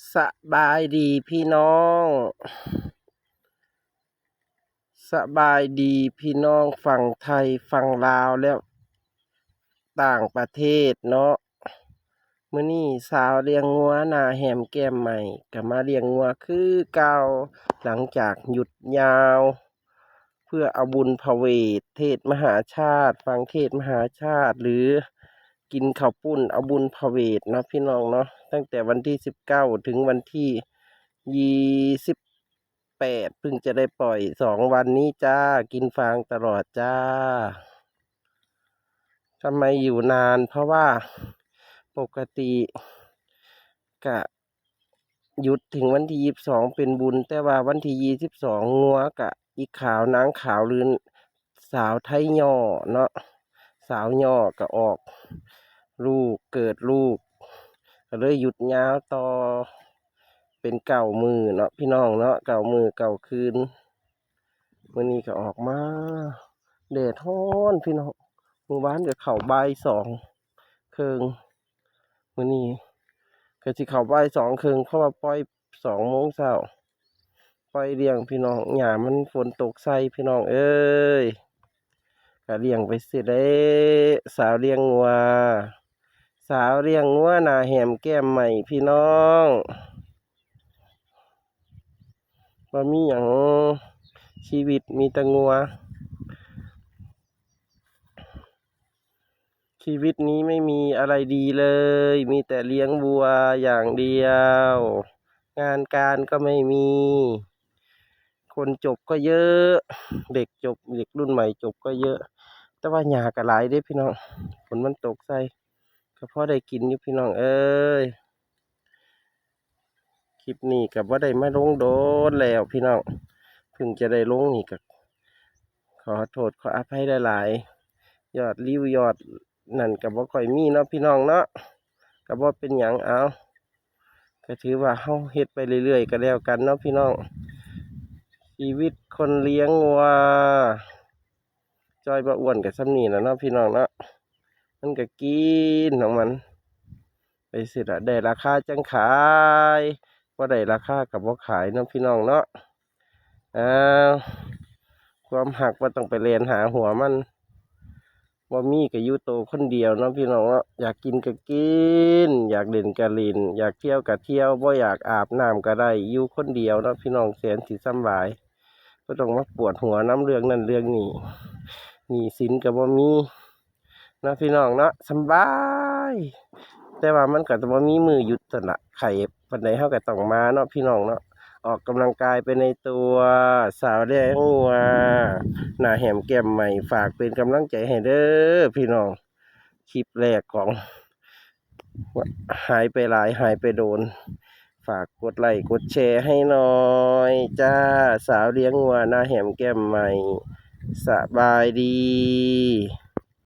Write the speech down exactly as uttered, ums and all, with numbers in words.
สบายดีพี่น้อง สบายดีพี่น้องฝั่งไทย ฝั่งลาว และต่างประเทศเนาะ มื้อนี้สาวเลี้ยงงัวหน้าแหมแก้มใหม่ ก็มาเลี้ยงงัวคือเก่า หลังจากหยุดยาว เพื่อเอาบุญพระเวท เทศน์มหาชาติ ฟังเทศน์มหาชาติ หรือกินข้าวปุ้นเอาบุญพระเวทเนาะพี่น้องเนาะ ตั้งแต่วันที่สิบเก้าถึงวันที่ยี่สิบแปด เพิ่งจะได้ปล่อยสองวันนี้จ้า กินฟางตลอดจ้า ทำไมอยู่นาน เพราะว่าปกติกะหยุดถึงวันที่ยี่สิบสองเป็นบุญ แต่ว่าวันที่ยี่สิบสองงัวกะอีขาว นางขาว หรือสาวไทยย่อเนาะ สาวย่อก็ออกลูก เกิดลูก ก็เลยหยุดยาวต่อ เป็นเก้ามื้อเนาะพี่น้องเนาะ เก้ามื้อเก้าคืน มื้อนี้ก็ออกมา แดดร้อนพี่น้อง มื้อวานก็เข้าบ่ายสองครึ่ง มื้อนี้ก็สิเข้าบ่ายสองครึ่ง เพราะว่าปล่อยสองโมงเช้า ปล่อยเลี้ยงพี่น้อง หญ้ามันฝนตกใส่พี่น้องเอ้ย ก็เลี้ยงไปสิเด้ สาวเลี้ยงงัว สาวเลี้ยงงัวหน้าแหมแก้มใหม่พี่น้อง บ่มีหยัง ชีวิตมีแต่งัว ชีวิตนี้ไม่มีอะไรดีเลย มีแต่เลี้ยงวัวอย่างเดียว งานการก็ไม่มี คนจบก็เยอะ เด็กจบ เด็กรุ่นใหม่จบก็เยอะ แต่ว่าหญ้าก็หลายเด้พี่น้อง ฝนมันตกใส่ ก็พอได้กินอยู่พี่น้องเอ้ย คลิปนี้ก็บ่ได้มาลงโดนแล้วพี่น้อง เพิ่งจะได้ลงนี่ก็ขอโทษขออภัยหลายๆ ยอดรีวิวยอดนั่นก็บ่ค่อยมีเนาะพี่น้องเนาะ ก็บ่เป็นหยัง เอา ก็ถือว่าเฮาเฮ็ดไปเรื่อยๆ ก็แล้วกันเนาะพี่น้อง ชีวิตคนเลี้ยงวัว จอยบ่อ้วนก็ส่ำนี้ล่ะเนาะพี่น้องเนาะ มันก็กินของมันไปสิล่ะ ได้ราคาจั่งขาย บ่ได้ราคาก็บ่ขายเนาะพี่น้องเนาะ อ้าว ความฮักบ่ต้องไปแล่นหาหัวมัน บ่มีก็อยู่โตคนเดียวเนาะพี่น้องเนาะ อยากกินก็กิน อยากเล่นก็เล่น อยากเที่ยวก็เที่ยว บ่อยากอาบน้ำก็ได้ อยู่คนเดียวเนาะพี่น้อง แสนสิสำบาย บ่ต้องมาปวดหัวนำเรื่องนั้นเรื่องนี้ หนี้สินก็บ่มีเนาะพี่น้องเนาะ สำบาย แต่ว่ามันก็จะบ่มีมื้อหยุดซั่นล่ะ ไข้ปานใดเฮาก็ต้องมาเนาะพี่น้องเนาะ ออกกำลังกายไปในตัว สาวเลี้ยงงัวหน้าแหมแก้มใหม่ ฝากเป็นกำลังใจให้เด้อพี่น้อง คลิปแรกของ หายไปหลาย หายไปโดน ฝากกดไลค์กดแชร์ให้หน่อยจ้า สาวเลี้ยงงัวหน้าแหมแก้มใหม่ สบายดี